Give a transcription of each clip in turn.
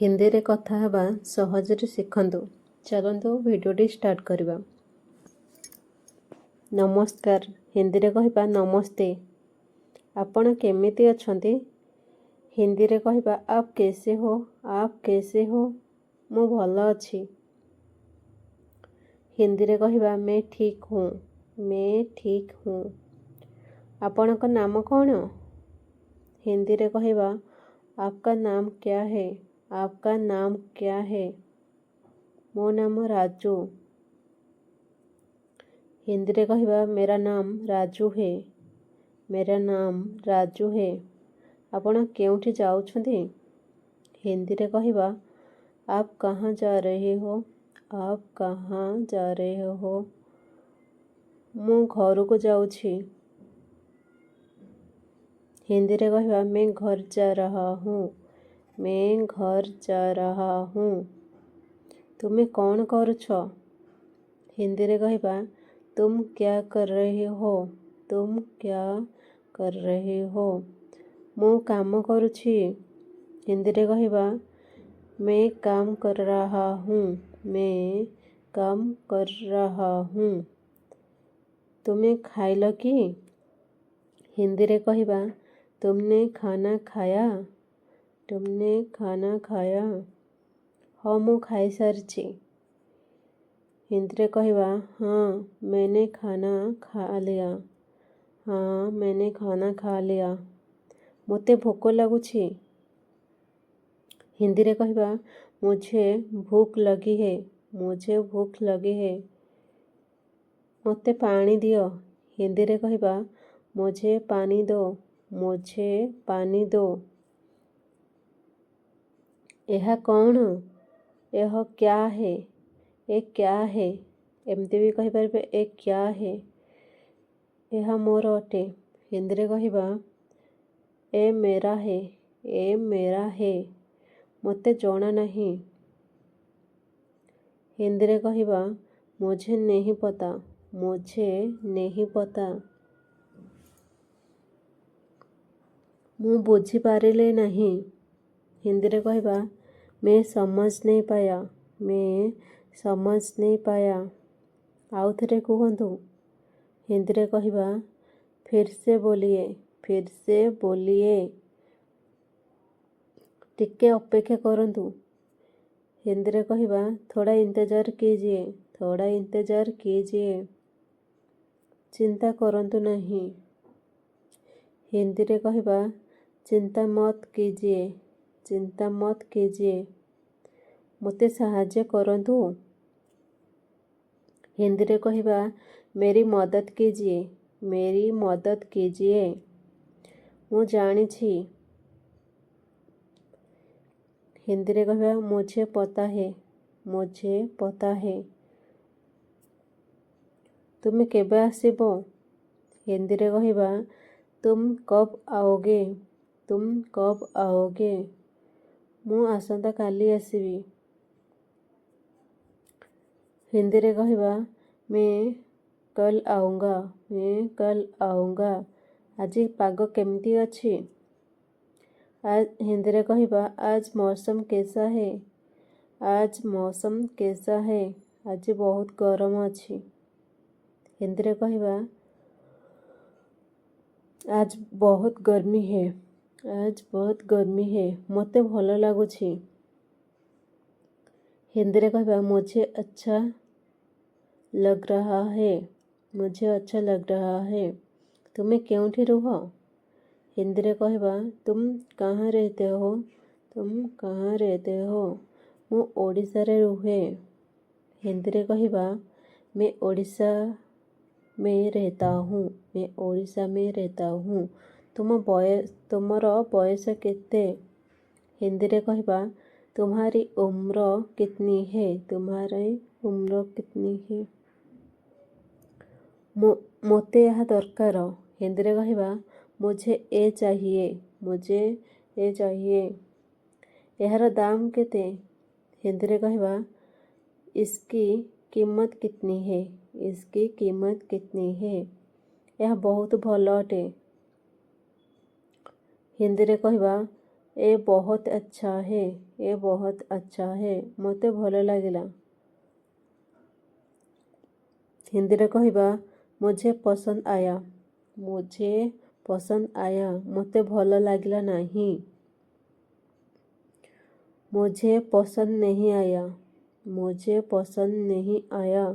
ହିନ୍ଦୀରେ କଥା ହେବା ସହଜରେ ଶିଖନ୍ତୁ। ଚାଲନ୍ତୁ, ଭିଡ଼ିଓଟି ଷ୍ଟାର୍ଟ କରିବା। ନମସ୍କାର ହିନ୍ଦୀରେ କହିବା ନମସ୍ତେ। ଆପଣ କେମିତି ଅଛନ୍ତି? ହିନ୍ଦୀରେ କହିବା आप कैसे हो। आप कैसे हो। ମୁଁ ଭଲ ଅଛି। ହିନ୍ଦୀରେ କହିବା मैं ठीक हूँ। मैं ठीक हूँ। ଆପଣଙ୍କ ନାମ କ'ଣ? ହିନ୍ଦୀରେ କହିବା आपका नाम क्या है। आपका नाम क्या है। ମୋ ନାମ ରାଜୁ। ହିନ୍ଦୀରେ କହିବା मेरा नाम राजू है। मेरा नाम राजू है। ଆପଣ କେଉଁଠି ଯାଉଛନ୍ତି? ହିନ୍ଦୀରେ କହିବା आप कहाँ जा रहे हो। आप कहाँ जा रहे हो। ମୁଁ ଘରକୁ ଯାଉଛି। ହିନ୍ଦୀରେ କହିବା मैं घर जा रहा हूँ। मैं घर जा रहा हूँ। ତୁମେ କ'ଣ କରୁଛ? ହିନ୍ଦୀରେ କହିବା तुम क्या कर रहे हो। तुम क्या कर रहे हो। ମୁଁ କାମ କରୁଛି। ହିନ୍ଦୀରେ କହିବା मैं काम कर रहा हूँ। मैं काम कर रहा हूँ। ତୁମେ ଖାଇଲ କି? ହିନ୍ଦୀରେ କହିବା तुमने खाना खाया। तुमने खाना खाया। ହଁ, ମୁଁ ଖାଇସାରିଛି। ହିନ୍ଦୀରେ କହିବା हाँ, मैंने खाना खा लिया। हाँ, मैंने खाना खा लिया। ମୋତେ ଭୋକ ଲାଗୁଛି। ହିନ୍ଦୀରେ କହିବା मुझे भूख लगी है। मुझे भूख लगी है। ମୋତେ ପାଣି ଦିଅ। ହିନ୍ଦୀରେ କହିବା मुझे पानी दो। मुझे पानी दो। ଏହା କ'ଣ? यह क्या है? ये क्या है? ଏମିତି ବି କହିପାରିବେ, ये क्या है? ଏହା ମୋର ଅଟେ। ହିନ୍ଦୀରେ କହିବା ये मेरा है। ये मेरा है। ମୋତେ ଜଣା ନାହିଁ। ହିନ୍ଦୀରେ କହିବା मुझे नहीं पता। मुझे नहीं पता। ମୁଁ ବୁଝିପାରିଲି ନାହିଁ। ହିନ୍ଦୀରେ କହିବା मैं समझ नहीं पाया। मैं समझ नहीं पाया। ଆଉ ଥରେ କୁହନ୍ତୁ। ହିନ୍ଦୀରେ କହିବା फिर से बोलिए। फिर से बोलिए। ଟିକେ ଅପେକ୍ଷା କରନ୍ତୁ। ହିନ୍ଦୀରେ କହିବା थोड़ा इंतज़ार कीजिए। थोड़ा इंतज़ार कीजिए। ଚିନ୍ତା କରନ୍ତୁ ନାହିଁ। ହିନ୍ଦୀରେ କହିବା चिंता मत कीजिए। चिंता मत कीजिए। ମୋତେ ସାହାଯ୍ୟ କରନ୍ତୁ। ହିନ୍ଦୀରେ କହିବା मेरी मदद कीजिए। मेरी मदद कीजिए। ମୁଁ ଜାଣିଛି। ହିନ୍ଦୀରେ କହିବା मुझे पता है। मुझे पता है। ତୁମେ କେବେ ଆସିବ? ହିନ୍ଦୀରେ କହିବା तुम कब आओगे। तुम कब आओगे। ମୁଁ ଆସନ୍ତା କାଲି ଆସିବି। ହିନ୍ଦୀରେ କହିବା मैं कल आऊँगा। मैं कल आऊँगा। ଆଜି ପାଗ କେମିତି ଅଛି? ହିନ୍ଦୀରେ କହିବା आज मौसम कैसा है। आज मौसम कैसा है। ଆଜି ବହୁତ ଗରମ ଅଛି। ହିନ୍ଦୀରେ କହିବା आज बहुत गर्मी है। आज बहुत गर्मी है। ମୋତେ ଭଲ ଲାଗୁଛି। ହିନ୍ଦୀରେ କହିବା मुझे अच्छा लग रहा है। मुझे अच्छा लग रहा है। ତୁମେ କେଉଁଠି ରୁହ? ହିନ୍ଦୀରେ କହିବା तुम कहाँ रहते हो। तुम कहाँ रहते हो। ମୁଁ ଓଡ଼ିଶାରେ ରୁହେ। ହିନ୍ଦୀରେ କହିବା मैं ओडिशा में रहता हूँ। मैं ओडिशा में रहता हूँ। ତୁମର ବୟସ କେତେ? ହିନ୍ଦୀରେ କହିବା तुम्हारी उम्र कितनी है। तुम्हारी उम्र कितनी है। ମୋତେ ଏହା ଦରକାର। ହିନ୍ଦୀରେ କହିବା मुझे ये चाहिए। मुझे ये चाहिए। ଏହାର ଦାମ କେତେ? ହିନ୍ଦୀରେ କହିବା इसकी कीमत कितनी है। इसकी कीमत कितनी है। ଏହା ବହୁତ ଭଲ ଅଟେ। ହିନ୍ଦୀରେ କହିବା ये बहुत अच्छा है। ये बहुत अच्छा है। ମୋତେ ଭଲ ଲାଗିଲା। ହିନ୍ଦୀରେ କହିବା, मुझे पसंद आया। मुझे पसंद आया। ମୋତେ ଭଲ ଲାଗିଲା ନାହିଁ। मुझे पसंद नहीं आया। मुझे पसंद नहीं आया।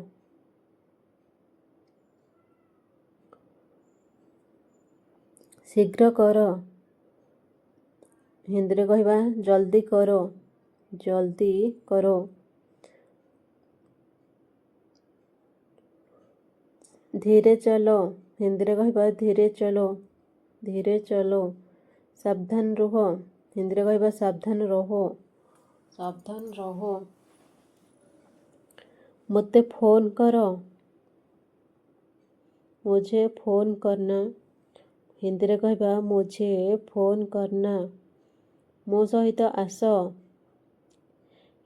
ଶୀଘ୍ର କର। ହିନ୍ଦୀରେ କହିବା, जल्दी करो। जल्दी करो। धीरे चलो। ହିନ୍ଦୀରେ କହିବା, धीरे चलो। धीरे चलो। ସାବଧାନ ରୁହ। ହିନ୍ଦୀରେ କହିବା, सावधान रहो। सावधान रहो। ମୋତେ ଫୋନ୍ କର। मुझे फ़ोन करना। ହିନ୍ଦୀରେ କହିବା, मुझे फ़ोन करना। ମୋ ସହିତ ଆସ।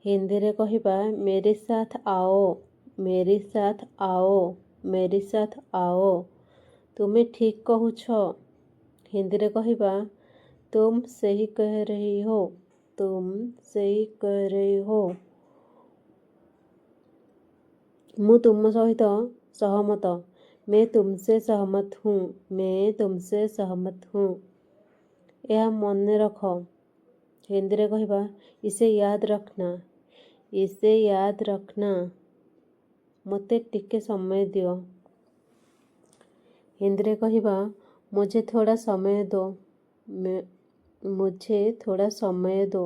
ହିନ୍ଦୀରେ କହିବା, मेरे साथ आओ। मेरे साथ आओ। मेरे साथ आओ। ତୁମେ ଠିକ୍ କହୁଛ। ହିନ୍ଦୀରେ କହିବା, तुम सही कह रही हो। तुम सही कह रही हो। ମୁଁ ତୁମ ସହିତ ସହମତ। मैं तुमसे सहमत हूँ। मैं तुमसे सहमत हूँ। ଏହା ମନେ ରଖ। ହିନ୍ଦୀରେ କହିବା, इसे याद रखना। इसे याद रखना। ମୋତେ ଟିକେ ସମୟ ଦିଅ। ହିନ୍ଦୀରେ କହିବା, मुझे थोड़ा समय दो। मुझे थोड़ा समय दो।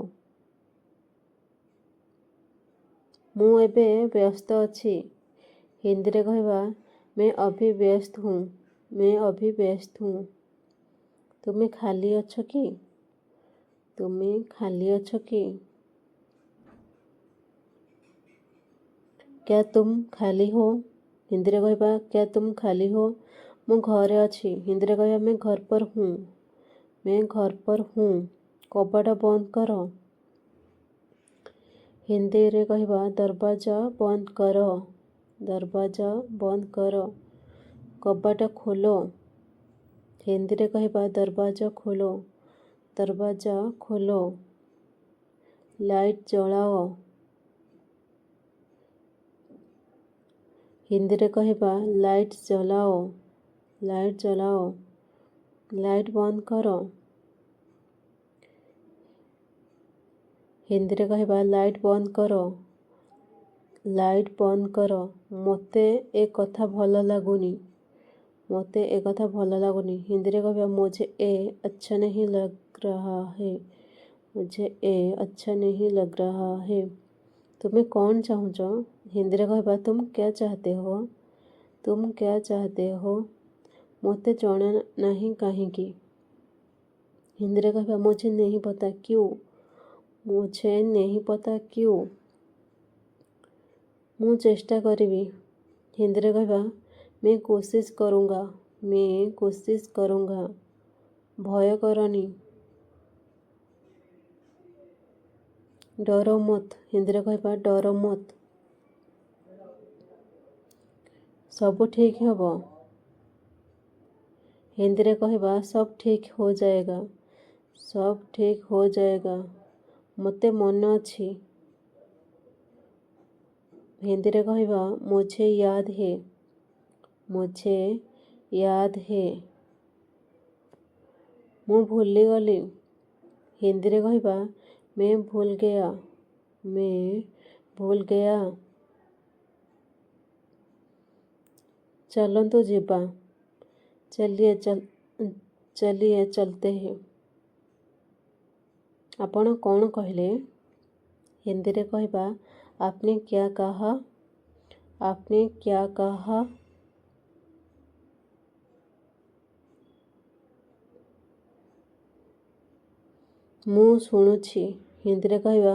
ମୁଁ ଏବେ ବ୍ୟସ୍ତ ଅଛି। ହିନ୍ଦୀରେ କହିବା, मैं अभी व्यस्त हूँ। मैं अभी व्यस्त हूँ। ତୁମେ ଖାଲି ଅଛ କି? ତୁମେ ଖାଲି ଅଛ କି? क्या तुम खाली हो? ହିନ୍ଦୀରେ କହିବା, क्या तुम खाली हो? ମୁଁ ଘରେ ଅଛି। ହିନ୍ଦୀରେ କହିବା, मैं घर पर हूँ। मैं घर पर हूँ। କବାଟ ବନ୍ଦ କର। ହିନ୍ଦୀରେ କହିବା, दरवाज़ा बंद करो। दरवाज़ा बंद करो। କବାଟ ଖୋଲ। ହିନ୍ଦୀରେ କହିବା, दरवाज़ा खोलो। दरवाज़ा खोलो। ଲାଇଟ୍ ଜଳାଅ। ହିନ୍ଦୀରେ କହିବା, ଲାଇଟ୍ जलाओ। ଲାଇଟ୍ जलाओ। ଲାଇଟ୍ ବନ୍ଦ କର। ହିନ୍ଦୀରେ କହିବା, ଲାଇଟ୍ ବନ୍ଦ କର। ଲାଇଟ୍ ବନ୍ଦ କର। ମୋତେ ଏ କଥା ଭଲ ଲାଗୁନି। ମୋତେ ଏ କଥା ଭଲ ଲାଗୁନି। ହିନ୍ଦୀରେ କହିବା, मुझे ये अच्छा नहीं लग रहा है। मुझे ये अच्छा नहीं लग रहा है। ତୁମେ କ'ଣ ଚାହୁଁଛ? ହିନ୍ଦୀରେ କହିବା, तुम क्या चाहते हो? तुम क्या चाहते हो? ମୋତେ ଜଣା ନାହିଁ କାହିଁକି। ହିନ୍ଦୀରେ କହିବା, मुझे नहीं पता क्यों। मुझे नहीं पता क्यों। ମୁଁ ଚେଷ୍ଟା କରିବି। ହିନ୍ଦୀରେ କହିବା, मैं कोशिश करूँगा। मैं कोशिश करूँगा। ଭୟ କରନି। डरो मत। ହିନ୍ଦୀରେ କହିବା, डरो मत। ସବୁ ଠିକ୍ ହେବ। ହିନ୍ଦୀରେ କହିବା, सब ठीक हो जाएगा। सब ठीक हो जाएगा। ମୋତେ ମନେ ଅଛି। ହିନ୍ଦୀରେ କହିବା, मुझे याद है। मुझे याद है। ମୁଁ ଭୁଲିଗଲି। ହିନ୍ଦୀରେ କହିବା, मैं भूल गया। मैं भूल गया। ଚାଲନ୍ତୁ ଯିବା। चलिए चल चलिए चलते हैं। ଆପଣ କ'ଣ କହିଲେ? ହିନ୍ଦୀରେ କହିବା, आपने क्या कहा? आपने क्या कहा? ମୁଁ ଶୁଣୁଛି। ହିନ୍ଦୀରେ କହିବା,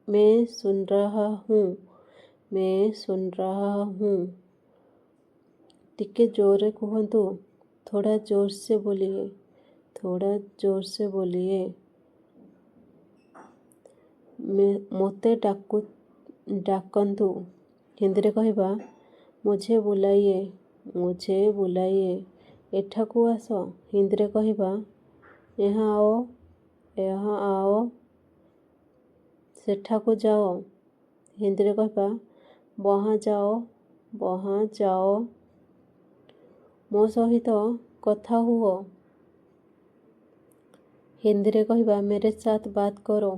मैं सुन रहा हूँ। मैं सुन रहा हूँ। ଟିକେ ଜୋରରେ କୁହନ୍ତୁ। थोड़ा ज़ोर से बोलिए। थोड़ा ज़ोर से बोलिए। ମୋତେ ଡାକନ୍ତୁ। ହିନ୍ଦୀରେ କହିବା, मुझे बुलाइए। मुझे बुलाइए। ଏଠାକୁ ଆସ। ହିନ୍ଦୀରେ କହିବା, यहाँ आओ। यहाँ आओ। ସେଠାକୁ ଯାଅ। ହିନ୍ଦୀରେ କହିବା, वहाँ जाओ। वहाँ जाओ। ମୋ ସହିତ କଥା ହୁଅ। ହିନ୍ଦୀରେ କହିବା, मेरे साथ बात करो।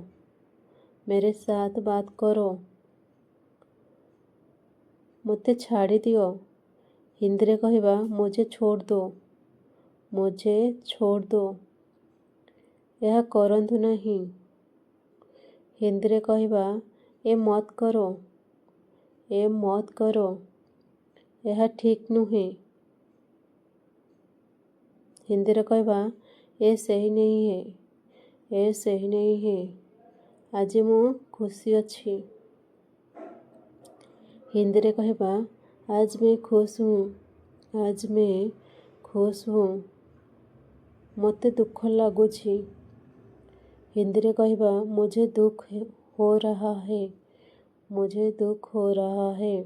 मेरे साथ बात करो। ମୋତେ ଛାଡ଼ିଦିଅ। ହିନ୍ଦୀରେ କହିବା, मुझे छोड़ दो। मुझे छोड़ दो। ଏହା କରନ୍ତୁ ନାହିଁ। ହିନ୍ଦୀରେ କହିବା, ये मत करो। ये मत करो। ଏହା ଠିକ୍ ନୁହେଁ। ହିନ୍ଦୀରେ କହିବା, ये सही नहीं है। ये सही नहीं है। ଆଜି ମୁଁ ଖୁସି ଅଛି। ହିନ୍ଦୀରେ କହିବା, आज मैं खुश हूँ। आज मैं खुश हूँ। ମୋତେ ଦୁଃଖ ଲାଗୁଛି। ହିନ୍ଦୀରେ କହିବା, मुझे दुख हो रहा है। मुझे दुख हो रहा है।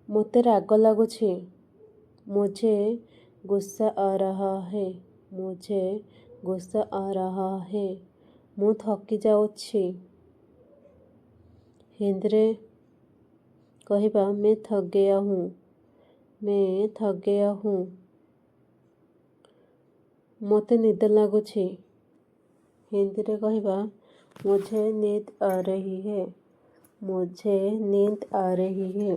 ମୋତେ ରାଗ ଲାଗୁଛି। मुझे गुस्सा आ रहा है। मुझे गुस्सा आ रहा है। ମୁଁ ଥକି ଯାଉଛି। ହିନ୍ଦୀରେ କହିବା, मैं थक गया हूँ। मैं थक गया हूँ। ମୋତେ ନିଦ ଲାଗୁଛି। ହିନ୍ଦୀରେ କହିବା, मुझे नींद आ रही है। मुझे नींद आ रही है।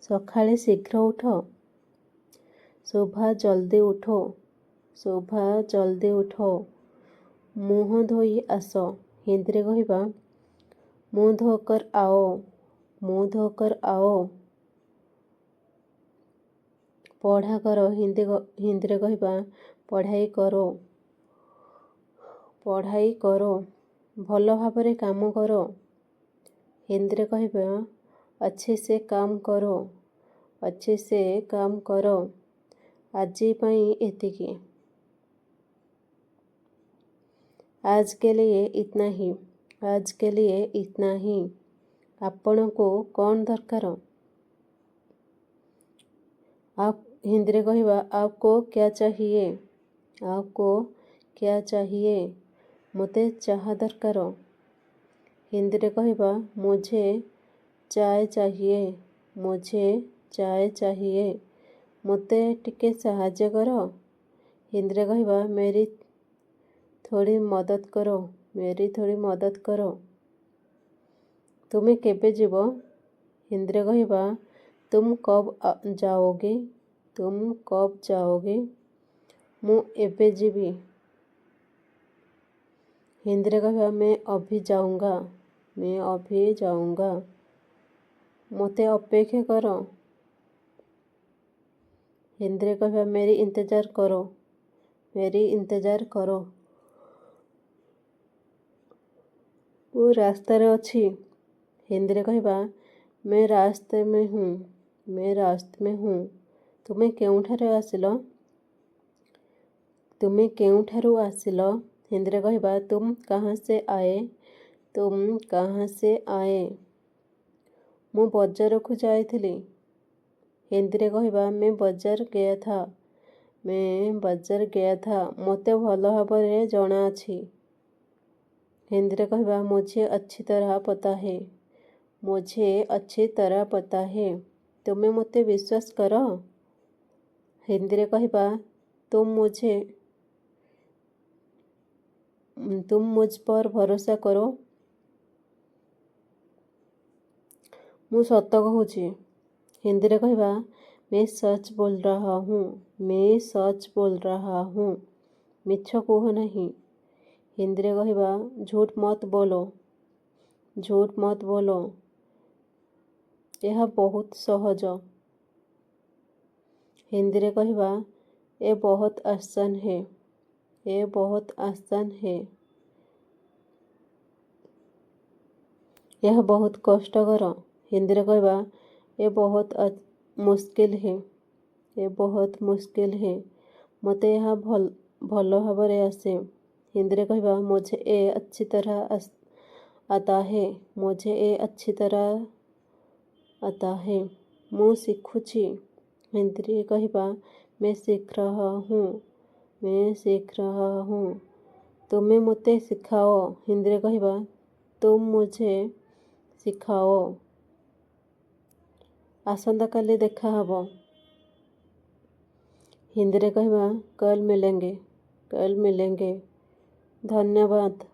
ସକାଳେ ଶୀଘ୍ର ଉଠ। सुबह जल्दी उठो। सुबह जल्दी उठो। ମୁହଁ ଧୋଇ ଆସ। ହିନ୍ଦୀରେ କହିବା, मुँह धोकर आओ। मुँह धोकर आओ। ପଢ଼ା କର। ହିନ୍ଦୀରେ କହିବା, पढ़ाई करो। पढ़ाई करो। ଭଲ ଭାବରେ କାମ କର। ହିନ୍ଦୀରେ କହିବା, अच्छे से काम करो। अच्छे से काम करो। ଆଜି ପାଇଁ ଏତିକି। आज के लिए इतना ही। आज के लिए इतना ही। ଆପଣଙ୍କୁ କ'ଣ ଦରକାର? आप ହିନ୍ଦୀରେ କହିବା, आपको क्या चाहिए? आपको क्या चाहिए? ମୋତେ ଚାହା ଦରକାର। ହିନ୍ଦୀରେ କହିବା, मुझे चाय चाहिए। मुझे चाय चाहिए। ମୋତେ ଟିକେ ସାହାଯ୍ୟ କର। ହିନ୍ଦୀରେ କହିବା, मेरी थोड़ी मदद करो। मेरी थोड़ी मदद करो। ତୁମେ କେବେ ଯିବ? ହିନ୍ଦୀରେ କହିବା, तुम कब जाओगे? तुम कब जाओगे? ମୁଁ ଏବେ ଯିବି। ହିନ୍ଦୀରେ କହିବା, मैं अभी जाऊँगा। मैं अभी जाऊँगा। ମୋତେ ଅପେକ୍ଷା କର। ହିନ୍ଦୀରେ କହିବା, मेरी इंतज़ार करो। मेरी इंतज़ार करो। ମୁଁ ରାସ୍ତାରେ ଅଛି। ହିନ୍ଦୀରେ କହିବା, मैं रास्ते में हूँ। मैं रास्ते में हूँ। ତୁମେ କେଉଁଠାରୁ ଆସିଲ? ତୁମେ କେଉଁଠାରୁ ଆସିଲ? ହିନ୍ଦୀରେ କହିବା, तुम कहाँ से आए? तुम कहाँ से आए? ମୁଁ ବଜାରକୁ ଯାଇଥିଲି। ହିନ୍ଦୀରେ କହିବା, मैं बाज़ार गया था। मैं बाज़ार गया था। ମୋତେ ଭଲ ଭାବରେ ଜଣାଅଛି। ହିନ୍ଦୀରେ କହିବା, मुझे अच्छी तरह पता है। मुझे अच्छी तरह पता है। ତୁମେ ମୋତେ ବିଶ୍ୱାସ କର? ହିନ୍ଦୀରେ କହିବା, तुम मुझ पर भरोसा करो। ମୁଁ ସତ କହୁଛି। ହିନ୍ଦୀରେ କହିବା, मैं सच बोल रहा हूँ। मैं सच बोल रहा हूँ। ମିଛ କୁହ ନାହିଁ। ହିନ୍ଦୀରେ କହିବା, झूठ मत बोलो। झूठ मत बोलो। ଏହା ବହୁତ ସହଜ। ହିନ୍ଦୀରେ କହିବା, ये बहुत आसान है। ये बहुत आसान है। ଏହା ବହୁତ କଷ୍ଟକର। ହିନ୍ଦୀରେ କହିବା, ये बहुत मुश्किल है। ये बहुत मुश्किल है। ମୋତେ ଏହା ଭଲ ଭାବରେ ଆସେ। ହିନ୍ଦୀରେ କହିବା, मुझे ये अच्छी तरह आता है। मुझे ये अच्छी तरह आता है। ମୁଁ ଶିଖୁଛି। ହିନ୍ଦୀରେ କହିବା, मैं सीख रहा हूँ। मैं सीख रहा हूँ। ତୁମେ ମୋତେ ଶିଖାଅ। ହିନ୍ଦୀରେ କହିବା, तुम मुझे सिखाओ। ଆସନ୍ତାକାଲି ଦେଖା ହେବ। ହିନ୍ଦୀରେ କହିବା, कल मिलेंगे। कल मिलेंगे। ଧନ୍ୟବାଦ,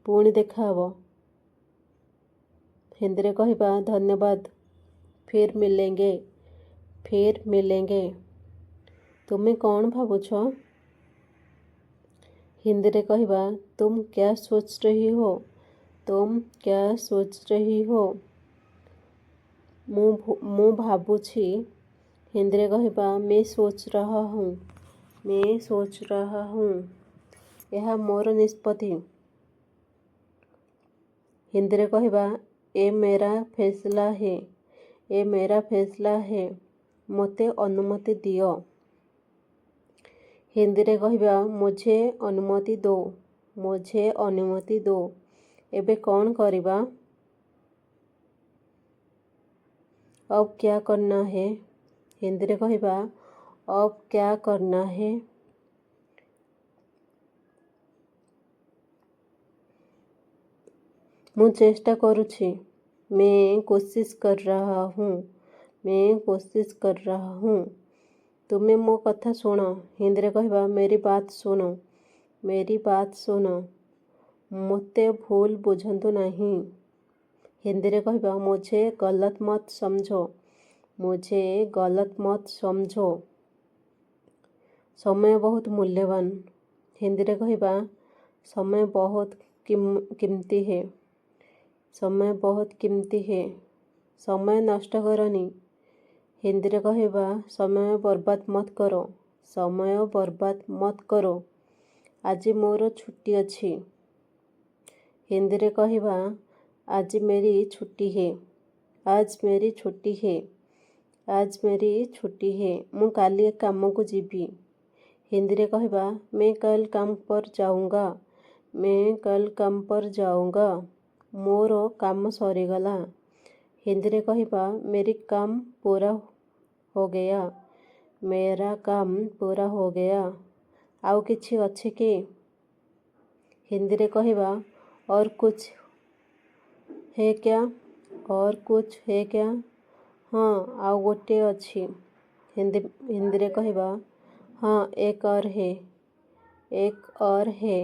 ପୁଣି ଦେଖା ହେବ। ହିନ୍ଦୀରେ କହିବା, ଧନ୍ୟବାଦ, फिर मिलेंगे। फिर मिलेंगे। ତୁମେ କ'ଣ ଭାବୁଛ? ହିନ୍ଦୀରେ କହିବା, तुम क्या सोच रही हो? तुम क्या सोच रही हो? ମୁଁ ଭାବୁଛି। ହିନ୍ଦୀରେ କହିବା, मैं सोच रहा हूँ। मैं सोच रहा हूँ। ଏହା ମୋର ନିଷ୍ପତ୍ତି। ହିନ୍ଦୀରେ କହିବା, ये मेरा फैसला है। ये मेरा फैसला है। ମୋତେ ଅନୁମତି ଦିଅ। ହିନ୍ଦୀରେ କହିବା, मुझे अनुमति दो। मुझे अनुमति दो। ଏବେ କ'ଣ କରିବା? अब क्या करना है? ହିନ୍ଦୀରେ କହିବା, अब क्या करना है? ମୁଁ ଚେଷ୍ଟା କରୁଛି। मैं कोशिश कर रहा हूँ। मैं कोशिश कर रहा हूँ। ତୁମେ ମୋ କଥା ଶୁଣ। ହିନ୍ଦୀରେ କହିବା, मेरी बात सुनो। मेरी बात सुनो। ମୋତେ ଭୁଲ ବୁଝନ୍ତୁ ନାହିଁ। ହିନ୍ଦୀରେ କହିବା, मुझे गलत मत समझो। मुझे गलत मत समझो। ସମୟ ବହୁତ ମୂଲ୍ୟବାନ। ହିନ୍ଦୀରେ କହିବା, समय बहुत कीमती है। समय बहुत कीमती है। ସମୟ ନଷ୍ଟ କରନି। ହିନ୍ଦୀରେ କହିବା, समय बर्बाद मत करो। समय बर्बाद मत करो। ଆଜି ମୋର ଛୁଟି ଅଛି। ହିନ୍ଦୀରେ କହିବା, आज मेरी छुट्टी है। आज मेरी छुट्टी है। आज मेरी छुट्टी है। ମୁଁ କାଲି କାମକୁ ଯିବି। ହିନ୍ଦୀରେ କହିବା, मैं कल काम पर जाऊँगा। मैं कल काम पर जाऊँगा। ମୋର କାମ ସରିଗଲା। ହିନ୍ଦୀରେ କହିବା, मेरी काम पूरा हो गया। मेरा काम पूरा हो गया। ଆଉ କିଛି ଅଛି କି? ହିନ୍ଦୀରେ କହିବା, और कुछ है क्या? और कुछ है क्या? ହଁ, ଆଉ ଗୋଟିଏ ଅଛି। ହିନ୍ଦୀରେ କହିବା, हाँ, एक और है। एक और है।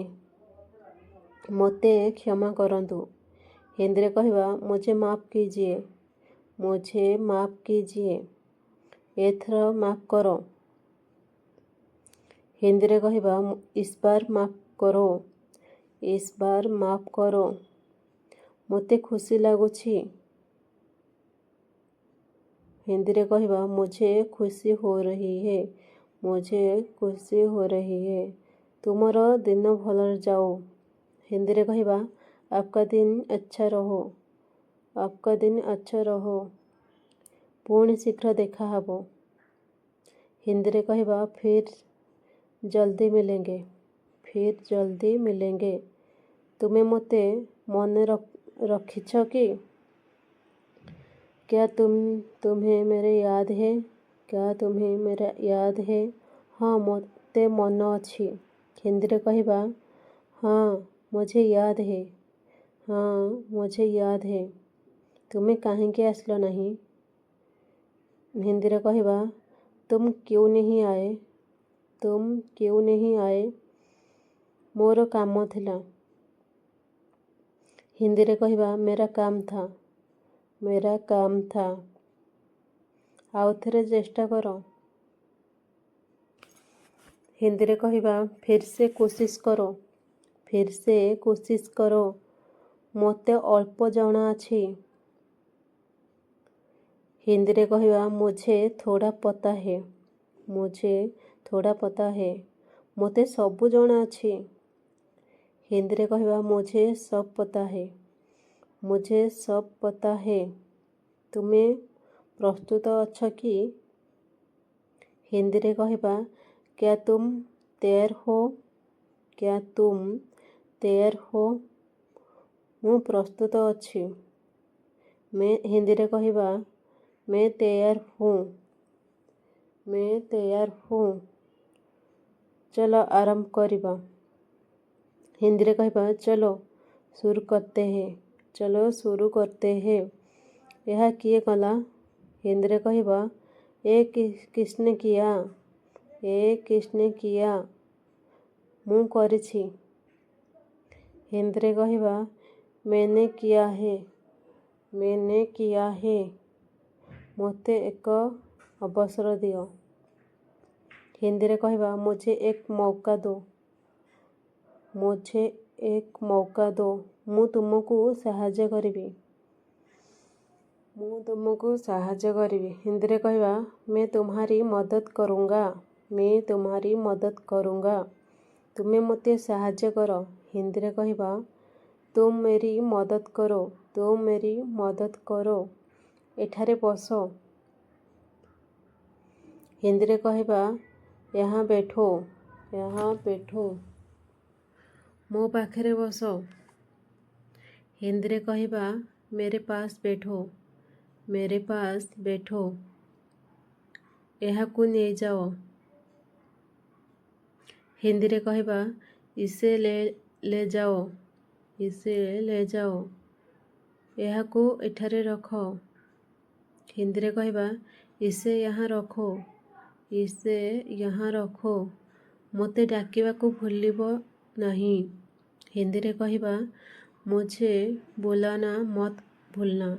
ମୋତେ କ୍ଷମା କରନ୍ତୁ। ହିନ୍ଦୀରେ କହିବା, मुझे माफ़ कीजिए। मुझे माफ़ कीजिए। ଏଥର ମାଫ କର। ହିନ୍ଦୀରେ କହିବା, इस बार माफ़ करो। इस बार माफ़ करो। ମୋତେ ଖୁସି ଲାଗୁଛି। ହିନ୍ଦୀରେ କହିବା, मुझे खुशी हो रही है। मुझे खुशी हो रही है। ତୁମର ଦିନ ଭଲରେ ଯାଉ। ହିନ୍ଦୀରେ କହିବା, आपका दिन अच्छा रहो। आपका दिन अच्छा रहो। ପୁଣି ଶୀଘ୍ର ଦେଖା ହେବ। ହିନ୍ଦୀରେ କହିବା, फिर जल्दी मिलेंगे। फिर जल्दी मिलेंगे। ତୁମେ ମୋତେ ମନେ ରଖିଛ କି? क्या तुम्हें मेरे याद है? क्या तुम्हें मेरा याद है? ହଁ, ମୋତେ ମନ ଅଛି। ହିନ୍ଦୀରେ କହିବା, हाँ, मुझे याद है। हाँ, मुझे याद है। ତୁମେ କାହିଁକି ଆସିଲ ନାହିଁ? ହିନ୍ଦୀରେ କହିବା, तुम क्यों नहीं आए? तुम क्यों नहीं आए? ମୋର କାମ ଥିଲା। ହିନ୍ଦୀରେ କହିବା, मेरा काम था। मेरा काम था। ଆଉ ଥରେ ଚେଷ୍ଟା କର। ହିନ୍ଦୀରେ କହିବା, फिर से कोशिश करो। फिर से कोशिश करो। ମୋତେ ଅଳ୍ପ ଜଣାଅଛି। ହିନ୍ଦୀରେ କହିବା, मुझे थोड़ा पता है। मुझे थोड़ा पता है। ମୋତେ ସବୁ ଜଣାଅଛି। ହିନ୍ଦୀରେ କହିବା, मुझे सब पता है। मुझे सब पता है। ତୁମେ ପ୍ରସ୍ତୁତ ଅଛ କି? ହିନ୍ଦୀରେ କହିବା, क्या तुम तैयार हो? क्या तुम तैयार हो? ମୁଁ ପ୍ରସ୍ତୁତ ଅଛି। ହିନ୍ଦୀରେ କହିବା, मैं तैयार हूँ। मैं तैयार हूँ। ଚାଲ ଆରମ୍ଭ କରିବା। ହିନ୍ଦୀରେ କହିବା, चलो शुरू करते हैं। चलो शुरू करते हैं। ଏହା କିଏ କଲା? ହିନ୍ଦୀରେ କହିବା, ये किसने किया? ये किसने किया? ମୁଁ କରିଛି। ହିନ୍ଦୀରେ କହିବା, मैंने किया है। मैंने किया है। ମୋତେ ଏକ ଅବସର ଦିଅ। ହିନ୍ଦୀରେ କହିବା, मुझे एक मौका दो। मुझे एक मौका दो। ମୁଁ ତୁମକୁ ସାହାଯ୍ୟ କରିବି। ମୁଁ ତୁମକୁ ସାହାଯ୍ୟ କରିବି। ହିନ୍ଦୀରେ କହିବା, मैं तुम्हारी मदद करूँगा। मैं तुम्हारी मदद करूँगा। ତୁମେ ମୋତେ ସାହାଯ୍ୟ କର। ହିନ୍ଦୀରେ କହିବା, तुम मेरी मदद करो। तुम मेरी मदद करो। ଏଠାରେ ବସ। ହିନ୍ଦୀରେ କହିବା, यहाँ बैठो। यहाँ बैठो। ମୋ ପାଖରେ ବସ। ହିନ୍ଦୀରେ କହିବା, मेरे पास बैठो। मेरे पास बैठो। ଏହାକୁ ନେଇଯାଅ। ହିନ୍ଦୀରେ କହିବା, इसे ले ले जाओ। इसे ले जाओ। ଏହାକୁ ଏଠାରେ ରଖ। ହିନ୍ଦୀରେ କହିବା, इसे यहाँ रखो। इसे यहाँ रखो। ମୋତେ ଡାକିବାକୁ ଭୁଲିବ ନାହିଁ। ହିନ୍ଦୀରେ କହିବା, मुझे बुलाना मत भूलना।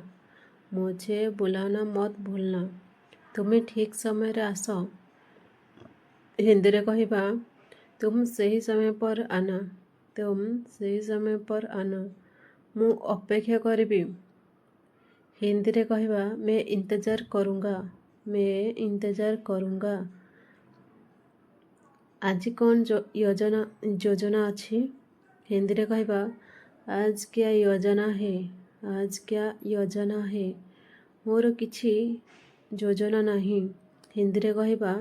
मुझे बुलाना मत भूलना। ତୁମେ ଠିକ୍ ସମୟରେ ଆସ। ହିନ୍ଦୀରେ କହିବା, तुम सही समय पर आना। तुम सही समय पर आना। ମୁଁ ଅପେକ୍ଷା କରିବି। ହିନ୍ଦୀରେ କହିବା, मैं इंतज़ार करूँगा। मैं इंतज़ार करूँगा। ଆଜି କ'ଣ ଯୋଜନା ଅଛି? ହିନ୍ଦୀରେ କହିବା, आज क्या योजना है? आज क्या योजना है? ମୋର କିଛି ଯୋଜନା ନାହିଁ। ହିନ୍ଦୀରେ କହିବା,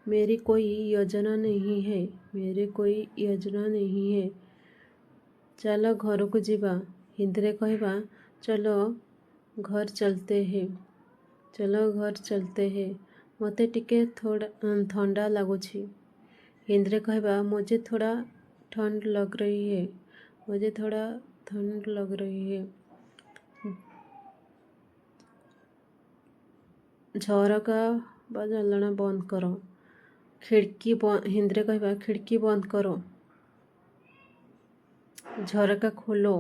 मेरी कोई योजना नहीं है। मेरी कोई योजना नहीं है। ଚାଲ ଘରକୁ ଯିବା। ହିନ୍ଦୀରେ କହିବା, चलो घर चलते हैं। चलो घर चलते हैं। ମୋତେ ଟିକେ ଥଣ୍ଡା ଲାଗୁଛି। ହିନ୍ଦୀରେ କହିବା, मुझे थोड़ा ठंड लग रही है। मुझे थोड़ा ठंड लग रही है। ଝରକା ବା ଜାନଲା ବନ୍ଦ କର। खिड़की ହିନ୍ଦୀରେ କହିବା, खिड़की बंद करो। ଝରକା ଖୋଲ।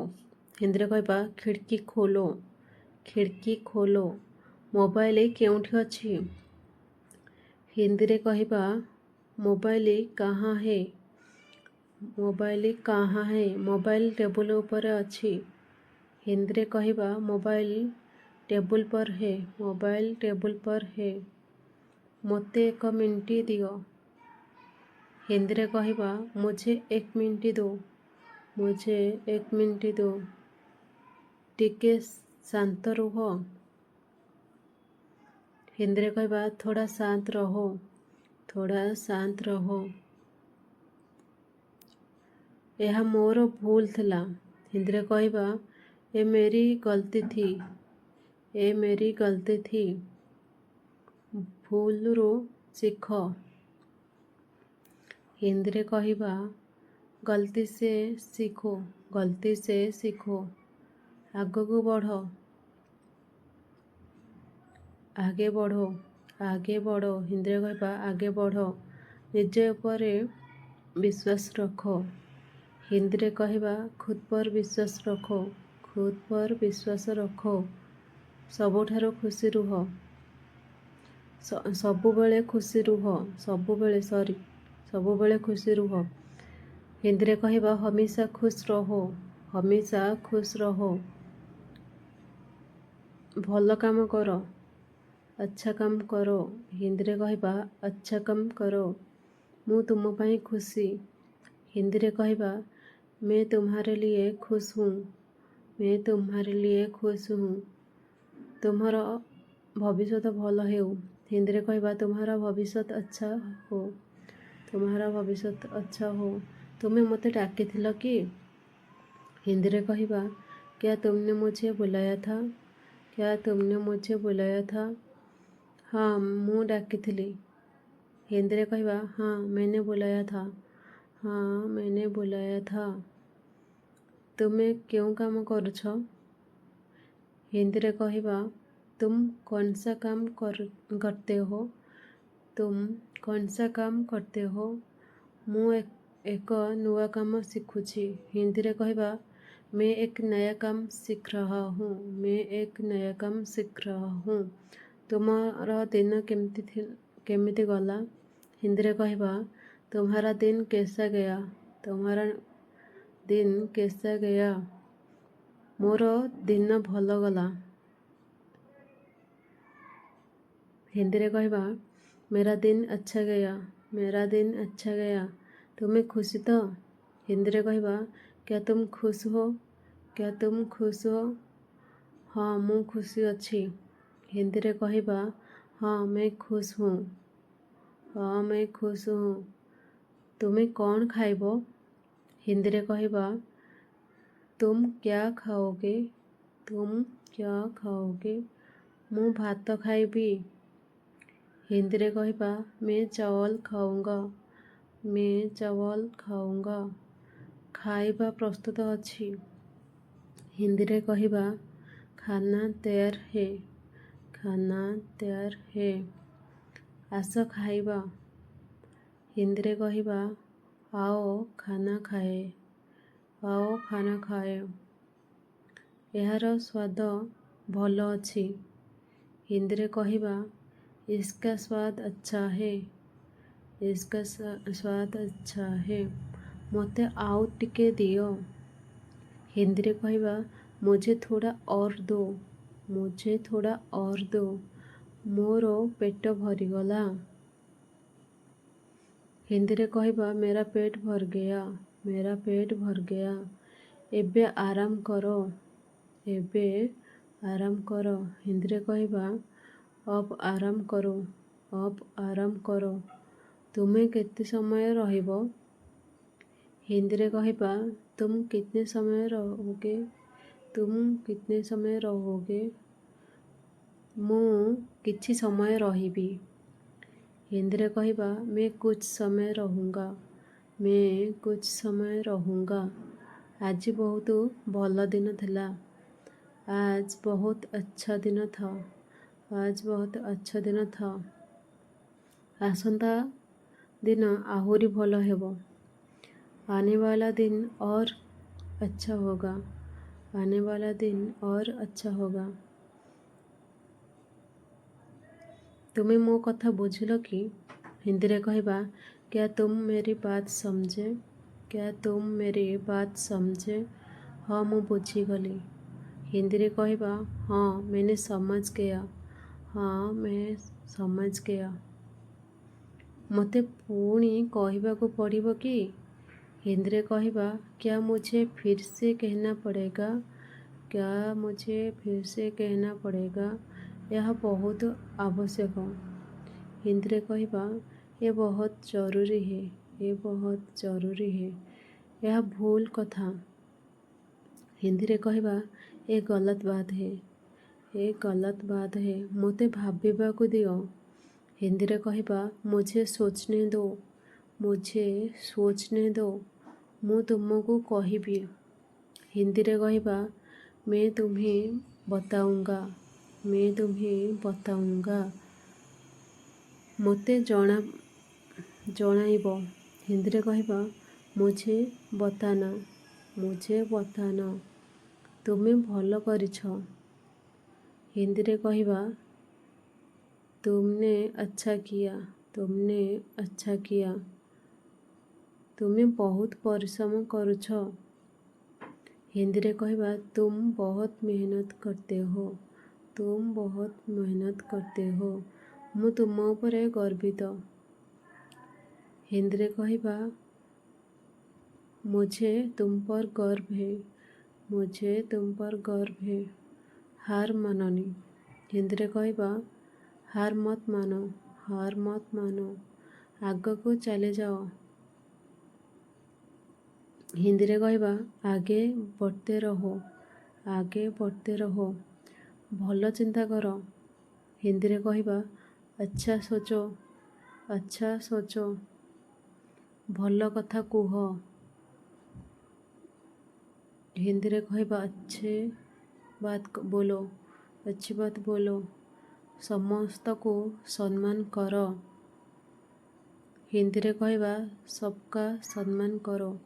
ହିନ୍ଦୀରେ କହିବା, खिड़की खोलो। खिड़की खोलो। ମୋବାଇଲ କେଉଁଠି ଅଛି? ହିନ୍ଦୀରେ କହିବା, मोबाइल कहाँ है? मोबाइल कहाँ है? ମୋବାଇଲ ଟେବୁଲ ଉପରେ ଅଛି। ହିନ୍ଦୀରେ କହିବା, मोबाइल टेबल पर है। मोबाइल टेबल पर है। ମୋତେ ଏକ ମିନିଟ୍ ଦିଅ। ହିନ୍ଦୀରେ କହିବା, मुझे एक मिनट दो। मुझे एक मिनट दो। ଟିକେ ଶାନ୍ତ ରୁହ। ହିନ୍ଦୀରେ କହିବା, थोड़ा शांत रहो। थोड़ा शांत रहो। ଏହା ମୋର ଭୁଲ ଥିଲା। ହିନ୍ଦୀରେ କହିବା, ये मेरी गलती थी। ये मेरी गलती थी। ଭୁଲରୁ ଶିଖ। ହିନ୍ଦୀରେ କହିବା, गलती से सीखो। गलती से सीखो। ଆଗକୁ ବଢ଼। आगे बढ़ो। आगे बढ़ो। ହିନ୍ଦୀରେ କହିବା, आगे बढ़ो। ନିଜ ଉପରେ ବିଶ୍ୱାସ ରଖ। ହିନ୍ଦୀରେ କହିବା, खुद पर विश्वास रखो। खुद पर विश्वास रखो। ସବୁଠାରୁ ଖୁସି ରୁହ। ସବୁବେଳେ ଖୁସି ରୁହ। ସବୁବେଳେ, ସରି, ସବୁବେଳେ ଖୁସି ରୁହ। ହିନ୍ଦୀରେ କହିବା, हमेशा खुश रहो। हमेशा खुश रहो। ଭଲ କାମ କର। अच्छा काम करो। ହିନ୍ଦୀରେ କହିବା, अच्छा काम करो। ମୁଁ ତୁମ ପାଇଁ ଖୁସି। ହିନ୍ଦୀରେ କହିବା, मैं तुम्हारे लिए खुश हूँ। मैं तुम्हारे लिए खुश हूँ। ତୁମର ଭବିଷ୍ୟତ ଭଲ ହେଉ। ହିନ୍ଦୀରେ କହିବା, तुम्हारा भविष्य अच्छा हो। तुम्हारा भविष्य अच्छा हो। ତୁମେ ମୋତେ ଡାକିଥିଲ କି? ହିନ୍ଦୀରେ କହିବା, क्या तुमने मुझे बुलाया था? क्या तुमने मुझे बुलाया था? ହଁ, ମୁଁ ଡାକିଥିଲି। ହିନ୍ଦୀରେ କହିବା, हाँ, मैंने बुलाया था। हाँ, मैंने बुलाया था। ତୁମେ କେଉଁ କାମ କରୁଛ? ହିନ୍ଦୀରେ କହିବା, तुम कौन सा काम कर करते हो? तुम कौन सा काम करते हो? ମୁଁ ଏକ ନୂଆ କାମ ଶିଖୁଛି। ହିନ୍ଦୀରେ କହିବା, मैं एक नया काम सीख रहा हूँ। मैं एक नया काम सीख रहा हूँ। ତୁମର ଦିନ କେମିତି ଗଲା? ହିନ୍ଦୀରେ କହିବା, तुम्हारा दिन कैसा गया? तुम्हारा दिन कैसा गया? ମୋର ଦିନ ଭଲ ଗଲା। ହିନ୍ଦୀରେ କହିବା, मेरा दिन अच्छा गया। मेरा दिन अच्छा गया। ତୁମେ ଖୁସି ତ? ହିନ୍ଦୀରେ କହିବା, क्या तुम खुश हो? क्या तुम खुश हो? ହଁ, ମୁଁ ଖୁସି ଅଛି। ହିନ୍ଦୀରେ କହିବା, हाँ, मैं खुश हूँ। हाँ, मैं खुश हूँ। ତୁମେ କ'ଣ ଖାଇବ? ହିନ୍ଦୀରେ କହିବା, तुम क्या खाओगे? तुम क्या खाओगे? ମୁଁ ଭାତ ଖାଇବି। ହିନ୍ଦୀରେ କହିବା, मैं चावल खाऊंगा। मैं चावल खाऊंगा। ଖାଇବା ପ୍ରସ୍ତୁତ ଅଛି। ହିନ୍ଦୀରେ କହିବା, खाना तैयार है। खाना तैयार है। ଆସ ଖାଇବା। ହିନ୍ଦୀରେ କହିବା, आओ खाना खाएँ। आओ खाना खाएँ। ଏହାର ସ୍ୱାଦ ଭଲ ଅଛି। ହିନ୍ଦୀରେ କହିବା, इसका स्वाद अच्छा है। इसका स्वाद अच्छा है। ମୋତେ ଆଉ ଟିକେ ଦିଅ। ହିନ୍ଦୀରେ କହିବା, मुझे थोड़ा और दो। मुझे थोड़ा और दो। ମୋର ପେଟ ଭରିଗଲା। ହିନ୍ଦୀରେ କହିବା, मेरा पेट भर गया। मेरा पेट भर गया। ଏବେ ଆରାମ କର। ଏବେ ଆରାମ କର। ହିନ୍ଦୀରେ କହିବା, अब आराम करो। अब आराम करो। ତୁମେ କେତେ ସମୟ ରହିବ? ହିନ୍ଦୀରେ କହିବା, तुम कितने समय रहोगे? तुम कितने समय रहोगे? ମୁଁ କିଛି ସମୟ ରହିବି। ହିନ୍ଦୀରେ କହିବା, मैं कुछ समय रहूँगा। मैं कुछ समय रहूँगा। ଆଜି ବହୁତ ଭଲ ଦିନ ଥିଲା। आज बहुत अच्छा दिन था। आज बहुत अच्छा दिन था। ଆସନ୍ତା ଦିନ ଆହୁରି ଭଲ ହେବ। आने वाला दिन और अच्छा होगा। आने वाला दिन और अच्छा होगा। ତୁମେ ମୋ କଥା ବୁଝିଲ କି? ହିନ୍ଦୀରେ କହିବା, क्या तुम मेरी बात समझे? क्या तुम मेरी बात समझे? ହଁ, ମୁଁ ବୁଝିଗଲି। ହିନ୍ଦୀରେ କହିବା, हाँ, मैंने समझ गया। हाँ, मैं समझ गया। ମୋତେ ପୁଣି କହିବାକୁ ପଡ଼ିବ କି? ହିନ୍ଦୀରେ କହିବା, क्या मुझे फिर से कहना पड़ेगा? क्या मुझे फिर से कहना पड़ेगा? ଏହା ବହୁତ ଆବଶ୍ୟକ। ହିନ୍ଦୀରେ କହିବା, ये बहुत ज़रूरी है। ये बहुत ज़रूरी है। ଏହା ଭୁଲ କଥା। ହିନ୍ଦୀରେ କହିବା, ये गलत बात है। ये गलत बात है। ମୋତେ ଭାବିବାକୁ ଦିଅ। ହିନ୍ଦୀରେ କହିବା, मुझे सोचने दो। मुझे सोचने दो। ମୁଁ ତୁମକୁ କହିବି। ହିନ୍ଦୀରେ କହିବା, मैं तुम्हें बताऊँगा। मैं तुम्हें बताऊँगा। ମୋତେ ଜଣାଇବ। ହିନ୍ଦୀରେ କହିବା, मुझे बताना। मुझे बताना। ତୁମେ ଭଲ କରିଛ। ହିନ୍ଦୀରେ କହିବା, तुमने अच्छा किया। तुमने अच्छा किया। ତୁମେ ବହୁତ ପରିଶ୍ରମ କରୁଛ। ହିନ୍ଦୀରେ କହିବା, तुम बहुत मेहनत करते हो। तुम बहुत मेहनत करते हो। ମୁଁ ତୁମ ଉପରେ ଗର୍ବିତ। ହିନ୍ଦୀରେ କହିବା, मुझे तुम पर गर्व है। मुझे तुम पर गर्व है। ହାର ମାନନି। ହିନ୍ଦୀରେ କହିବା, हार मत मानो। हार मत मानो। ଆଗକୁ ଚାଲିଯାଅ। ହିନ୍ଦୀରେ କହିବା, आगे बढ़ते रहो। आगे बढ़ते रहो। ଭଲ ଚିନ୍ତା କର। ହିନ୍ଦୀରେ କହିବା, अच्छा सोचो। अच्छा सोचो। ଭଲ କଥା କୁହ। ହିନ୍ଦୀରେ କହିବା, अच्छे बात बोलो, अच्छी बात बोलो। ସମସ୍ତଙ୍କୁ ସମ୍ମାନ କର। ହିନ୍ଦୀରେ କହିବା, सबका सम्मान करो,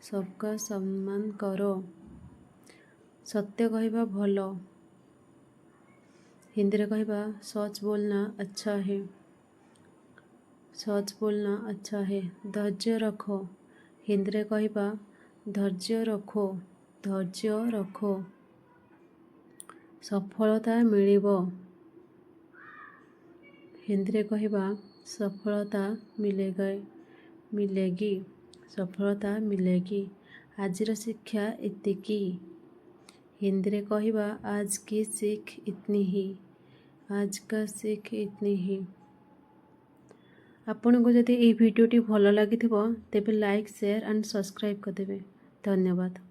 सबका सम्मान करो। ସତ୍ୟ କହିବା ଭଲ। ହିନ୍ଦୀରେ କହିବା, सच बोलना अच्छा है, सच बोलना अच्छा है। ଧୈର୍ଯ୍ୟ ରଖ। ହିନ୍ଦୀରେ କହିବା, धैर्य रखो, धैर्य रखो। ସଫଳତା ମିଳିବ। ହିନ୍ଦୀରେ କହିବା, सफलता मिलेगा, मिलेगी, सफलता मिलेगी। ଆଜିର ଶିକ୍ଷା ଏତିକି। ହିନ୍ଦୀରେ କହିବା, आज की सीख इतनी ही, आज का सीख इतनी ही। ଆପଣଙ୍କୁ ଯଦି ଏହି ଭିଡ଼ିଓଟି ଭଲ ଲାଗିଥିବ, ତେବେ ଲାଇକ୍, ସେୟାର ଆଣ୍ଡ ସବସ୍କ୍ରାଇବ୍ କରିଦେବେ। ଧନ୍ୟବାଦ।